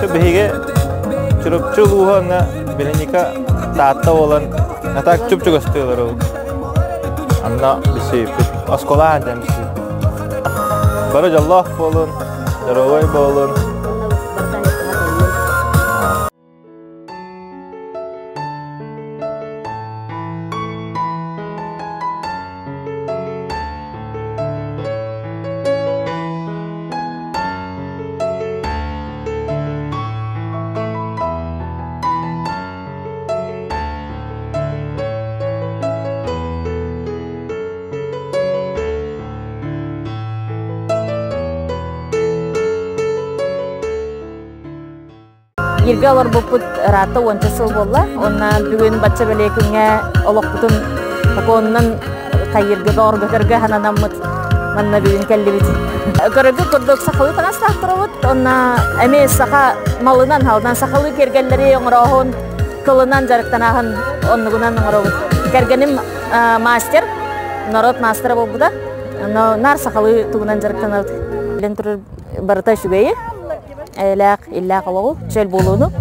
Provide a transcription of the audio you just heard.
Биһиги Чурапчы улууһа уонна Береника Таатта буолан а так чуп-чугастыы олоробут. Онно билсибиппит. Оскуола аан билсибиппит. Бары дьоллоох буолун, здоровай буолун. Бииргэ олорбуппут ыраатта уонча сыл буолла. Уонна бүгүн бачча бэлиэ күҥҥэ олохпутун сокуонунан хайыырга бөҕөргөтөргө сананаммыт манна бүгүн кэллибит. Көрөргүт курдук сахалыы таҥастаах турабыт. Уонна эмиэ саха малынан, халынан сахалыы киэргэллэри оҥорооһун, кылынан дьарыктанааһын оннугунан оҥоробут. Кэргэним мастер, норуот маастара буолбута. Но наар сахалыы тугунан дьарыктанабыт. Билэн турар барыта үчүгэйи. Эйэлээх, иллээх олоҕу, чөл буолууну.